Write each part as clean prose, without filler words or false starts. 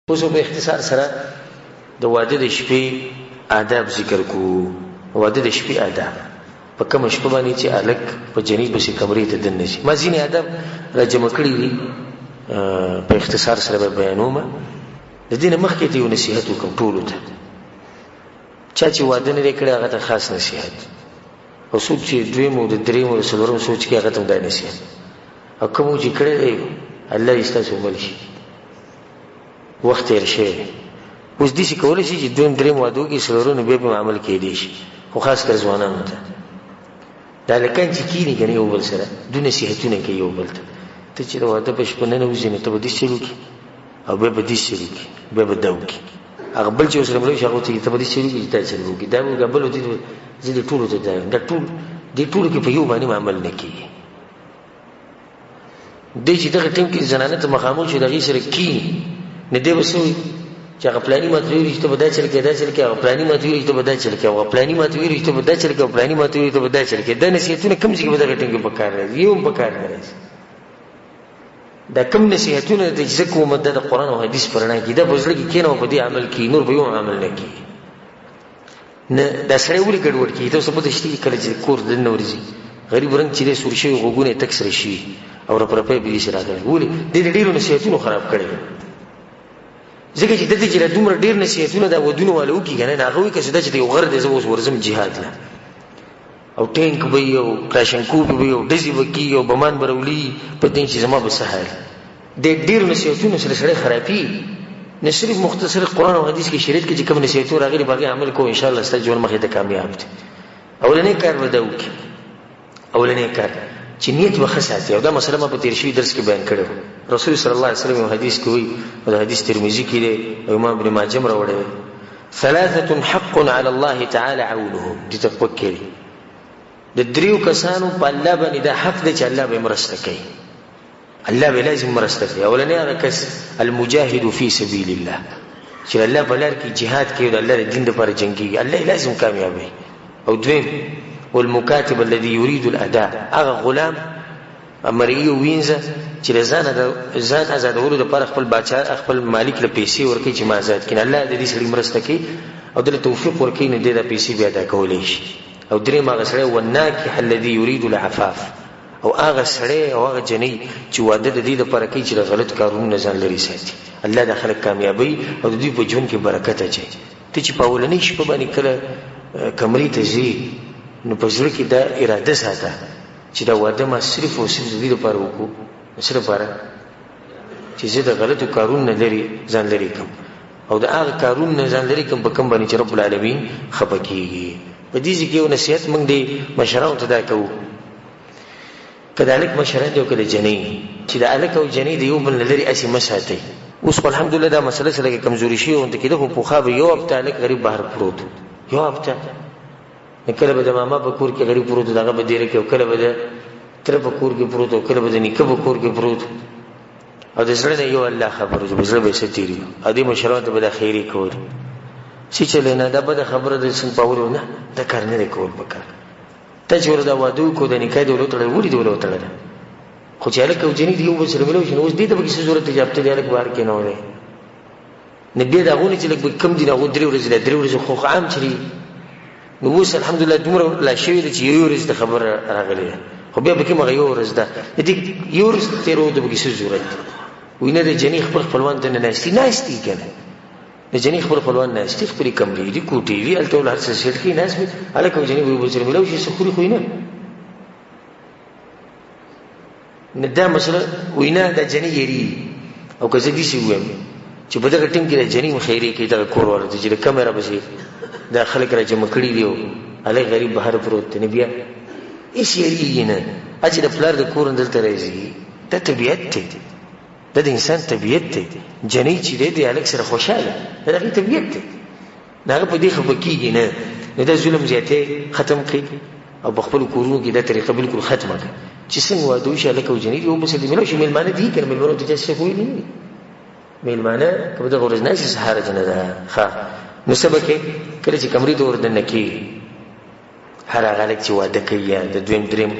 اوس په اختصار سره د واده د شپې آداب ذکر کو. واده د شپې آداب په کومه شپه باندې چې الک په جنې پسې کمرې ته دننه شي. ما ځینې آداب را جمع کړي دي، په اختصار سره به بیانوم. د دې نه مخکې ته یو نصیحت وکړم ټولو ته، چا چې واده نه دی کړی هغه ته خاص نصیحت، او څوک چې دویم او د دریم او د څلورم سوچ کوي هغه ته هم دا نصیحت، او کوم چې کړی دی الله یې ستاسو مل شي. وخت تېر شوی دی، اوس داسې کولی شي چې دویم دریم واده وکړي، څلورم نو بیا په عمل کېدی شي، خو خاص کر ځوانانو ته دا هلکان چې کښېني که نه یو بل سره دوی نصیحتونه کوي یو بل ته، ته چې د واده په شپه ننوځې نو ته به داسې چل وکړي او بیا به داسې چل وکړي، بیا به دا وکړي. هغه بل چې ورسره ملو شي هغه ورته ته به داسې چل وکړي چې دا چل وکړي، دا به وکړي، بل ورته زه دې ټولو ته دا وایم. دا ټول دې ټولو کې په یو باندې عمل نه کېږي. دی چې دغه ټیم کې زنانه ته مخامخ شي د هغې سره کښېني، نو دی به څه وایي چې هغه پلاني ماته ویلي چې ته به دا چل کوې، دا چل کوې، هغه پلاني ماته ویلي چې ته به دا چل کوې، هغه پلاني ماته ویلي چې ته به دا چل کوې، او پلاني ماته ویلي چې ته به دا چل کوې. دا نصیحتونه کوم ځای کې په دغه ټیم کې په کار راځي؟ یو هم په کار نه راځي. دا کوم نصیحتونه ته چې زه کوم دا د قرآن او حدیث په رڼا کې، دا په زړه کې کښېنه او په دې عمل کېږي، نور په یو هم عمل نه کېږي. نه دا سړی ولې ګډوډ کېږي؟ تاسو پته شته چې کله چې کور ته دننه ورځي غریب رنګ چې دی سور شوي، غوږونه یې تک سره شوي او رپرپی به داسې راغلی. ولې؟ دې د ډېرو نصیحتونو خراب کړی دی. ځکه چې دلته چې دومره ډېر نصیحتونه دا ودونو والا وکړي که نه، نو هغه وایي که څه دا چې د یو غر دی، زه اوس ورځم جهاد له، او ټینک به وي او کلاشنکوف به وي او ډزې به کېږي او بمان به راولي، په دې چې زما به څه حال. د ډېرو نصیحتونو سره سړی خرابېږي. نه صرف مختصر قرآن او حدیث کې شریعت کې چې کوم نصیحتونه راغلي په هغې عمل کوو، انشاءالله ستا ژوند مخې ته کامیاب دی. اولنی کار به دا وکړي، اولنی کار چې نیت به ښه ساتي، او دا مسله ما په تېر شوي درس کې بیان کړی وو. رسول صلی الله علیه وسلم یو حدیث کې وایي، او د حدیث ترمذي کې دی او امام ابن ماجه هم راوړی دی، ثلاثة حق على الله تعالی عونهم. دې ته غوږ کړئ، د دریو کسانو په الله باندې دا حق دی چې الله به یې مرسته کوي، الله به لازم مرسته کوي. اولنی هغه کس المجاهد فی سبیل الله، چې الله په لار کې جهاد کوي، د الله د دین لپاره جنګیږي، الله یې لازم کامیابوي. او دویم والمکاتب الذي يريد الاداء، هغه غلام مرئی وینځه چې له ځانه د ځان ازادولو لپاره خپل باچا خپل مالک له پیسې ورکوي چې ما ازاد کړي، الله د دې سړي مرسته کوي او دله توفیق ورکوي، نو دی دا پیسې بیا ادا کولی شي. او دریم هغه سړی والناکح الذي يريد العفاف، او هغه سړی او هغه جنۍ چې واده د دې لپاره کوي چې له غلط کارونو نه ځان لرې ساتي، الله دا خلک کامیابوي او د دوی په ژوند کې برکت اچوي. ته چې په اولنۍ شپه باندې کله کمرې ته ځې، نو په زړه کې دا اراده ساته چې دا واده ما صرف او صرف د دې لپاره وکړو، د څه لپاره؟ چې زه د غلطو کارونو نه لرې ځان لرې کړم، او د هغه کارونو نه ځان لرې کړم په کوم باندې چې رب العالمین خفه کېږي. په دې ځای کې یو نصیحت موږ دې مشرانو ته دا کوو، که د هلک مشران دي او که د جنۍ، چې د هلک او جنۍ د یو بل نه لرې هسې مه ساتئ. اوس خو الحمدلله دا مسله څه لږه کمزوري شوې غوندې کېده، خو پخوا به یو هفته هلک غریب بهر پروت و، یو هفته. نو کله به د ماما په کور کې غریب پروت و، د هغه به دېره کې، او کله به د تره په کور کې پروت، او کله به د نیکه په کور کې پروت، او د زړه نه یو الله خبر و چې په زړه به یې څه تېري. او دې مشرانو ته به دا خیرې کولې، څه چلې نه، دا بده خبره ده څنګه پاولو، نه دا کار نه دی کول پکار. ته چې ورته دا واده وکړو، د نکاح دې ول وتړله، ولې دې ول وتړله؟ خو چې هلک او جنۍ دې یو بل سره ملو شي، نو اوس دې ته پکې څه ضرورت دی چې هفته دې هلک بهر کېنولی؟ نو بیا د هغو نه چې لږ به کم دي، نو هغو درې ورځې، دا درې ورځې خو عام چلېږي. نو اوس الحمدلله دومره لا شوې ده چې یوې ورځې ته خبره راغلې ده، خو بیا پکې مغه یوه ورځ ده، د دې یو ورځ تېرولو ته پکې څه ضرورت دی؟ وایي نه، د جنۍ خپل خپلوان دننه ناست دي، ناست دي که نه؟ د جنۍ خپل خپلوان ناست دي، خپلې کمرې دي، کوټې دي، هلته ول هر څه سیټ کړي، ناست وي، هلک او جنۍ به یو بل سره ملاو شي، څه خوري خو یې نه. نه دا مسله وایي نه، دا جنۍ یېرېږي. او که زه داسې ووایم چې په دغه ټیم کې د جنۍ هم خیرې کوي دغه کور والا ته چې د کمې راپسې دا خلک را جمع کړي دي او هلک غریب بهر پروت دی، نو بیا هېڅ یېرېږي نه، چې د پلار د کور نه دلته راځي. دا طبیعت دی، دا د انسان طبیعت دی. جنۍ چې دی د هلک سره خوشحاله، دا د هغې طبیعت دی، د هغه په دې خفه کېږي نه. نو دا ظلم زیاتی ختم کړي او په خپلو کورونو کې دا طریقه بالکل ختمه کړي چې څنګه واده وشي، هلک او جنۍ دي یو بل سره دې ملاو شي. مېلمانه دي که نه؟ مېلمنو ته چا څه ویلي نه دي. مېلمانه که په دغه ورځ نه شي څه حرج نه ده. ښه، نو څه به کوې کله چې کمرې ته ور دننه کېږي؟ هر هغه هلک چې واده کوي یا د دویم دریم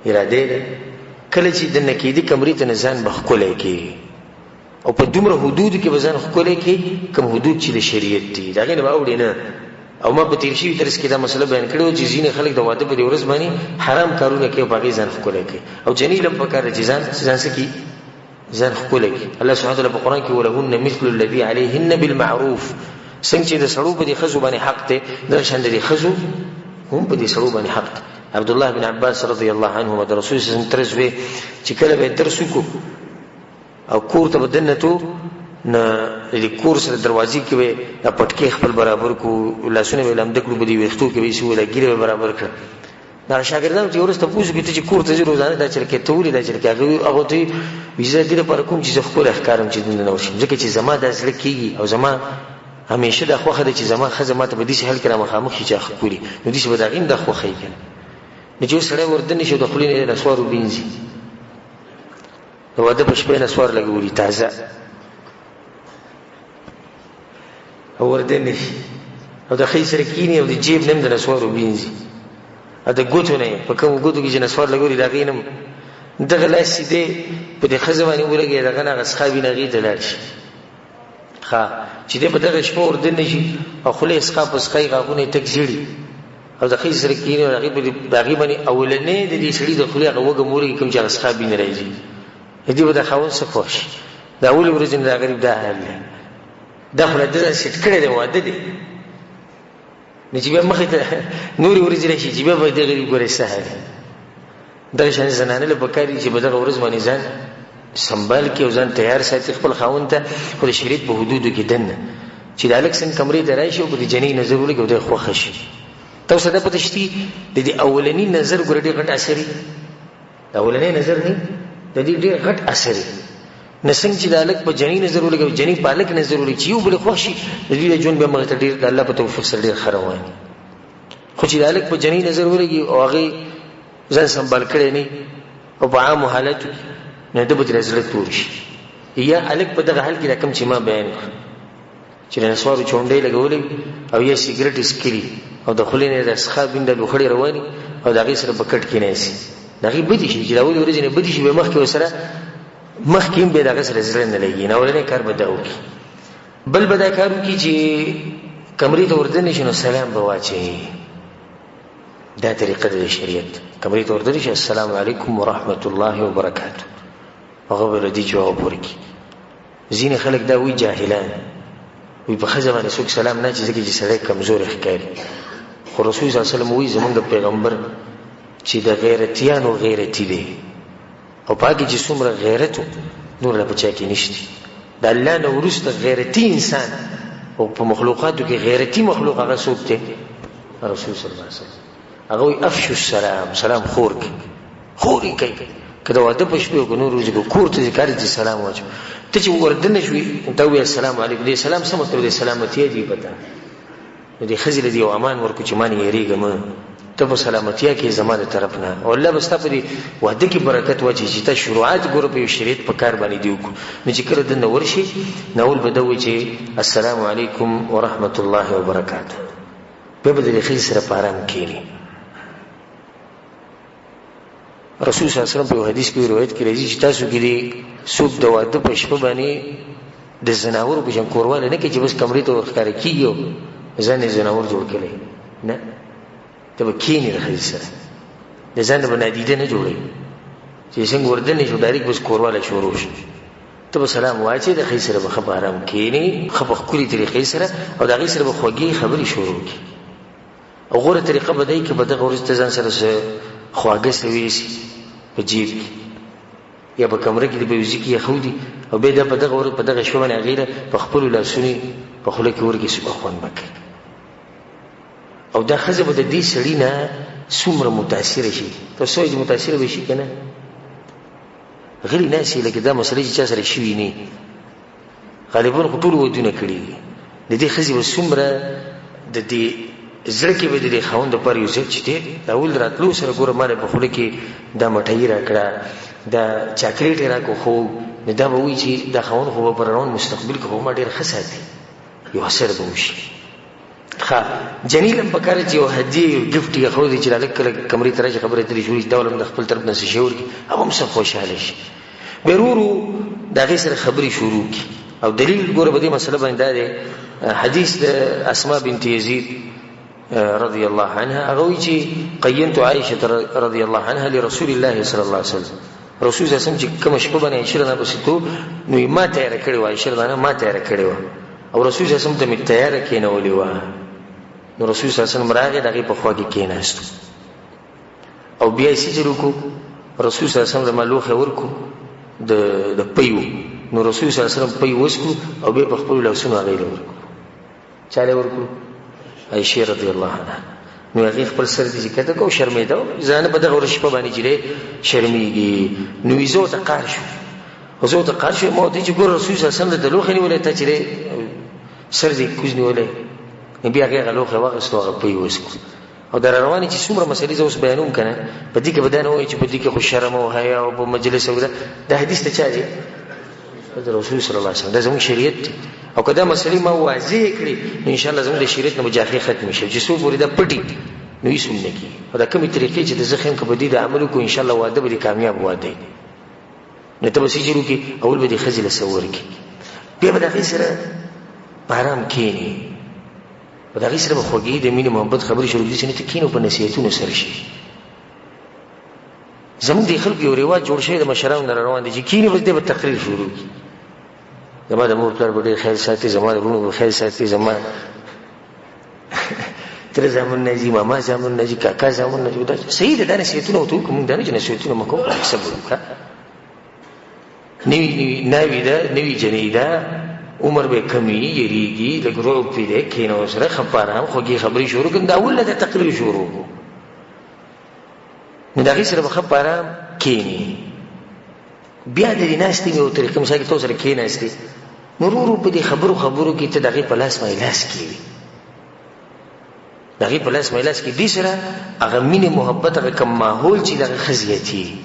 اراده ده، کله چې دننه کېدي کمرې ته، نه ځان به ښکلی کېږي. او په دومره حدود کې به ځان ښکلی کړي کوم حدود چې د شریعت دي، د هغې نه به اوړي نه. او ما په تېر شوي درس کې دا مسله بیان کړې وه چې ځینې خلک د واده په دې ورځ باندې حرام کارونه کوي او په هغې ځان ښکلی کوي. او جنۍ له هم پکار ده چې ځان څه کړي؟ ځان ښکلی کړي. الله سبحانه وتعالی په قرآن کې ولهن مثل الذي عليهن بالمعروف، څنګه چې د سړو په دې ښځو باندې حق دی، دغه شان د دې ښځو هم په دې سړو باندې حق دی. عبدالله بن عباس رضی الله عنهما د رسول صلی الله علیه وسلم تره زوی چې کله به یې درس وکړو او کور ته به دننه تلو، نو د دې کور سره دروازې کې به یې دا پټکی خپل برابر کړو، لاسونه به یې لامده کړو، په دې ویښتو کې به یې څه وو، دا ږیره به یې برابر کړه. دا شاګردانو ته یو ورځ تپوس وکړي، ته چې کور ته ځې روزانه دا چل کوې، ته ولې دا چل کوې؟ هغه ورته وایي زه د دې لپاره کوم چې زه ښکلی ښکارم چې دننه ورشم، ځکه چې زما دا زړه کېږي او زما همیشه دا خوښه ده چې زما ښځه ما ته په داسې حال کې رامخامخ شي چې هغه ښکلي، نو داسې به د هغې هم دا خوښه وي که نه. نو چې اوس سړی وردننه شي او د خولې نه یې نسوار وبینځي، د واده په شپه یې نسوار لګولي تازه او وردننه شي او د ښځې سره کښېني او د جیب نه هم د نسوارو وینځي او د ګوتو نه یې په کومو ګوتو کې چې نسوار لګولي د هغې نه هم دغه لاس چې دی په دې ښځه باندې ولګوي، دغه نه هغه څښا وینه هغې ته لاړ شي. ښه چې دی په دغه شپه وردننه شي او خوله یې څښا په څښا یې غاښونه یې تک زیړي او د ښځې سره کښېني او د هغې باندې اولنی د دې سړي د خولې هغه وږم ولګي کوم چې هغه څښا وینه راځي، د دې به د خاوند څه خوښ شي؟ د اولې ورځې نه دا غریب دا حال دی، دا خو لا ده ځان سیټ کړی دی، واده دی، نو چې بیا مخې ته نورې ورځې راشي چې بیا به دې غریب ګورې څه حال دی. دغه شان زنانه له پکار دي چې په دغه ورځ باندې ځان سنبال کړي او ځان تیار ساتي خپل خاوند ته، خو د شریعت په حدودو کې دننه چې د هلک څنګه کمرې ته راشي او په دې جنۍ نظر ولګي او دی خوښه شي. تاسو ته دا پته شتي د دې اولني نظر ګوره ډېر غټ اثر وي، د اولنی نظر نه د دې ډېر غټ اثر وي. نه څنګه چې د هلک په جنۍ نظر ولګي او جنۍ په هلک نظر ولګي چې یو بل خوښ شي، د دوی د ژوند بیا مخې ته ډېر د الله په توفیق سره ډېر ښه روان وي. خو چې د هلک په جنۍ نظر ولګي او هغې ځان سنبال کړی نه او په عامو حالاتو کې، نو ده به ترې زړه تور شي. یا هلک په دغه حال کې دا کوم چې ما بیان کړ چې د نسوارو چونډۍ لګولې او یا سیګرټ یې څکلي او د خولې نه یې د څښا بینده لوخړې رواني او د هغې سره په کټ کې ناست، د هغې بدې شي چې د اولې ورځې نه بدې شي، بیا مخکې ورسره مخکې هم بیا د هغه سره زړه نه لګي. نو اولنی کار به دا وکړي. بل به دا کار وکړي چې کمرې ته وردننه شي نو سلام به واچوي. دا طریقه ده د شریعت. کمرې ته وردننه شي، السلام علیکم ورحمت الله وبرکاته، هغه به له دې جواب ورکړي. ځینې خلک دا وایي جاهلان وایي په ښځه باندې څوک سلام نه اچوي ځکه چې سړی کمزوری ښکاري. خو رسول صلی الله علیه وسلم وایي زمونږ پیغمبر چې د غیرتیانو غیرتي دی او په هغې چې څومره غیرت و نور لا په چا کې نشته. د الله نه وروسته غیرتي انسان او په مخلوقاتو کې غیرتي مخلوق هغه څوک دی؟ رسول صلی الله علیه وسلم. هغه وایي افشو السلام، سلام خور کوي، خور یې کوي. که د واده په شپې او که نور ورځې که کور ته ځې کار چې سلام واچو، ته چې وردننه شوې ته ووایې السلام علیکم، دې سلام څه مطلب دی؟ سلامتیا دی پته. نو دې ښځې له دې یو امان ورکړو چې ما نه یېرېږه مه، ته په سلامتیا کې زما د طرف نه، او الله به ستا په دې واده کې برکت واچوي چې تا شروعات ګوره په یو شریعت په کار باندې دې وکړو. نو چې کله دننه ورشي نو اول به دا ووایي چې السلام علیکم ورحمت الله وبرکاته، بیا به د دې ښځې سره په ارام کښېني. رسول صلی الله علیه وسلم په یو حدیث کې روایت کې راځي چې تاسو کې دې څوک د واده په شپه باندې د ځناورو په شان کوروالی نه کوي چې بس کمرې ته ورښکاره کېږي او ځان یې ځناور جوړ کړی، نه، ته به کښېنې د ښځې سره، د ځان نه به نادیده نه جوړوي چې څنګه وردنې شو ډایرکټ بس کوروالی شروع شي. ته به سلام واچې، د ښځې سره به ښه په ارام کښېنې، ښه په ښکلي طریقې سره، او د هغې سره به خوږې خبرې شروع کړي. او غوره طریقه به دی که په دغه ورځ ته ځان سره څه خواږه څه ویسي په جیب کې یا په کمره کې دې په یو ځای کې ایښودي او بیا دا په دغه ورځ په دغه شپه باندې هغې له په خپلو لاسونو په خوله کې ورکړي، څومره خوند به کوي. او دا ښځه به د دې سړي نه څومره متاثره شي. تاسو وایئ چې متاثره به شي که نه؟ غلي ناست یې لکه دا مسئله چې چا سره شوي نه، غالبا خو ټولو ودونه کړي دي. د دې ښځې به څومره د دې زړه کې به د دې خاوند دپاره یو ځای چې دی د اول راتلو سره ګوره ما له په خوله کې دا مټۍ راکړه، دا چاکلیټ یې راکړو، خو نو دا به وایي چې دا خاوند خو به په روان مستقبل کې خو ما ډېر ښه ساتي، یو اثر به وشي. ښه جنیل هم پکار چې یو هدیه یو ګفټ یې ښودي چې هلک کله کمرې ته راشي خبرې اترې شروع شي، دا ول هم د خپل طرف نه څه شی ورکړي، هغه هم څه خوشحاله شي. بیا ورو ورو د هغې سره خبرې شروع کړي. او دلیل ګوره په دې مسله باندې دا دی، حدیث د اسما بنت یزید رضی الله عنها، هغه وایي چې قینت عائشه رضی الله عنها لرسول الله صلی الله علیه وسلم. رسول صلی الله علیه وسلم چې کومه شپه باندې عائشه رضی الله عنها ته نو ما تیاره کړې وه، عائشه رضی الله عنها ما تیاره کړې وه او رسول صلی الله علیه وسلم ته مې تیاره کېنولې وه. نو رسول صلی الله علیه وسلم راغی، د هغې په خوا کې کېناستو او بیا یې څه چل وکړو، رسول صلی الله علیه وسلم له ما لوښی ورکړو د پیو، نو رسول صلی الله علیه وسلم پی وسکو او بیا په خپلو لاسونو هغې له ورکړو. چا له ورکړو؟ عایشې رضی الله عنها. نو هغې خپل سر دې چې کښته کړو، شرمېده، ځان په دغه ورځ شپه باندې چې دی شرمېږي. نو یې زه ورته قهر شو، زه ورته قهر شو، ما ورته چې ګوره رسول صلی الله علیه وسلم درته لوښی نیولی، ته چې دی سر دې کوز نیولی. نو بیا هغې هغه لوښی واخېستو، هغه پی وسکو. او دا روانې چې څومره مسلې زه اوس بیانوم که نه، په دې کې به دا نه وایي چې په دې کې خو شرم او حیا او په مجلس او دا حدیث ته چا دی؟ د رسول صلی الله علیه وسلم، دا زموږ شریعت دی. او که دا مسلې ما واضح کړې نو انشاءالله زموږ د شریعت نه به جاخې ختمې شي، چې څو پورې دا پټي نو هېڅ هم نه کېږي. او دا کومې طریقې چې د زه ښیم که په دې د عمل وکړو انشاءالله واده به دې کامیاب واده وي. نو ته به څه چل وکړې؟ اول به دې ښځې له څه ورکړي، بیا به د هغې سره په ارام کښېنې، په دغه سره به خوږې د مینې محبت خبرې شروع کړي چې نه ته کښېنې او په نصیحتونو سره شي. زموږ د خلکو یو رواج جوړ شوی د مشرانو نه روان دی چې کښېني بس دی به تقریر شروع کړي، زما د مور پلار به ډېر خیال ساتي، زما د وروڼو به خیال ساتي، زما تره زامن نه ځي، ماما زامن نه ځي، کاکا زامن نه ځي. دا صحیح ده، دا نصیحتونه ورته وکړو، موږ دا نه چې نصیحتونه مه کوو، خو صبر وکړه. نوی نوی ناوی ده، نوی جنۍ ده، عمر به کمی یریږي، لږ رعب پرې دی، کښېنه ورسره ښه په ارام خوږې خبرې شروع کړم. دا اول نه د تقریر شروع کړو، نو د هغې سره به ښه په ارام کښېني. بیا د دې ناستې مې یو طریقه مثال کې ته سره کښېناستې، نو ورو ورو په دې خبرو خبرو کې ته د هغې په لاس باندې لاس کښېوي، د هغې په لاس باندې لاس کې دې سره هغه مینې محبت هغه کوم ماحول چې دغه ښه زیاتېږي.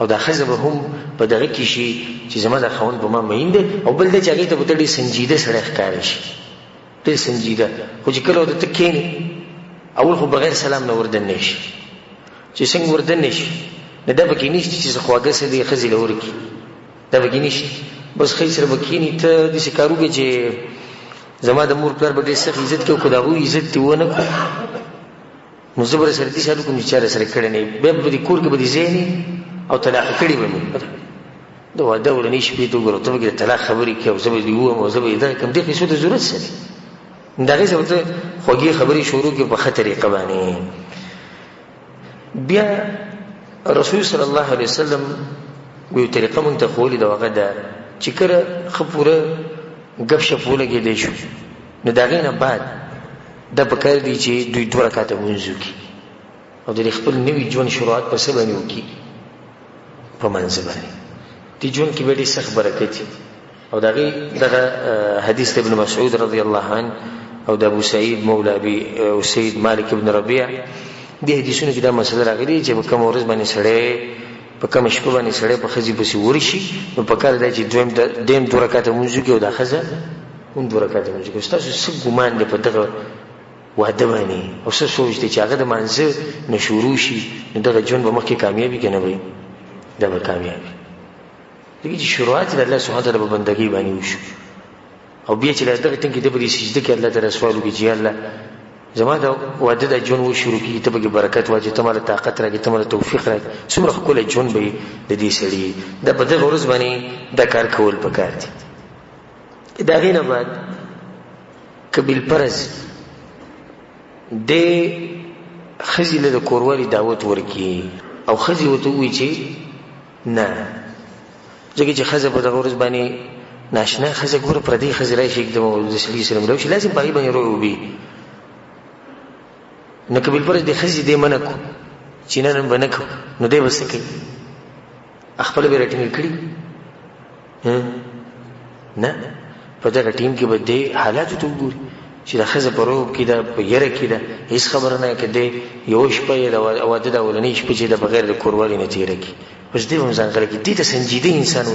او دا ښځه به هم په دغه کې شي چې زما دا خاوند په ما مین دی. او بل دا چې هغې ته به ته ډېر سنجیده سړی ښکاره شي، ډېر سنجیده. خو چې کله ورته ته کښېنې، اول خو بغیر سلام نه وردننه شي، چې څنګه وردننه شي نو دا پکې نشته چې څه خواږه څه دې ښځې له ورکړي، دا پکې نشته. بس ښځې سره به کښېني، ته داسې کار وکړې چې زما د مور پلار به ډېر سخت عزت کوي، خو د هغوی عزت دې ونه کړو نو زه به سره داسې حال وکړم چې چا راسره کړی نه وي. بیا به په دې کور کې به دې ځای نه او طلاق کړي به مې. د واده اولنۍ شپې ته وګوره، ته به کې د طلاق خبرې کوې او زه به دې ووهم او زه به دې دغه کړم، دې قصو ته ضرورت څه دی؟ د هغې سره به ته خوږې خبرې شروع کړې په ښه طریقه باندې. بیا رسول صلی الله علیه وسلم یو طریقه مونږ ته ښوولې ده، هغه ده چې کله ښه پوره ګپ شپ ولګېدی شو نو د هغې نه بعد دا پکار دی چې دوی دوه رکعاته لمونځ وکړي او د خپل نوي ژوند شروعات په څه باندې وکړي؟ په منځ باندې. دې ژوند کې به ډېر سخت برکت وي. او د هغې دغه حدیث د ابن مسعود رضی الله عنه او د ابو سعید مولا ابي اسید مالک ابن ربیع دې حدیثونو کې دا مسله راغلې چې په کومه ورځ باندې سړی په کومه شپه باندې سړی په ښځې پسې ورشي نو پکار دی چې دویم دوه رکعاته لمونځ وکړي او دا ښځه هم دوه رکعاته لمونځ وکړي. ستاسو څه ګمان دی په دغه واده باندې او څه سوچ دی چې هغه د مانځه نه شروع شي نو دغه ژوند به مخکې کامیابي که نه وي؟ دا به کامیابي، ځکه چې شروعات د الله سبحانه وتعالی په بندګۍ باندې وشو. او بیا چې له دغه ټیم کې د په دې سجده کې الله تعالی سوال وکړي چې یا الله زما د واده د ژوند و شروع کړي، ته پکې برکت واچوې، ته ماله طاقت راکړې، ته ماله توفیق راکړې، څومره ښکلی ژوند به وي د دې سړي. دا په دغه ورځ باندې دا کار کول پکار دي. د هغې نه بعد که بالفرض د ښځې له د کوروالي دعوت ورکړي او ښځې ورته ووایي چې نه، ځکه چې ښځه په دغه ورځ باندې ناشنا ښځه ګوره پردۍ ښځې راشي د سړي سره ملاو شي، لازم په هغې باندې روع وي. نو که بالفرض د ښځې دې منع کړو چې نه نن به نه کوو، نو دی به څه کوي؟ خپله به یې راټینګه کړي؟ نه، په دغه ټیم کې به دې حالاتو ته وګوري چې د ښځه په روب کې ده، په یره کې ده، هېڅ خبره نه که دی یوه شپه یې د واده د اولنۍ شپې چې ده بغیر د کوروالي نه تېره کړي، اوس دی به هم ځان غلی کړي. دې ته سنجیده انسان وایي.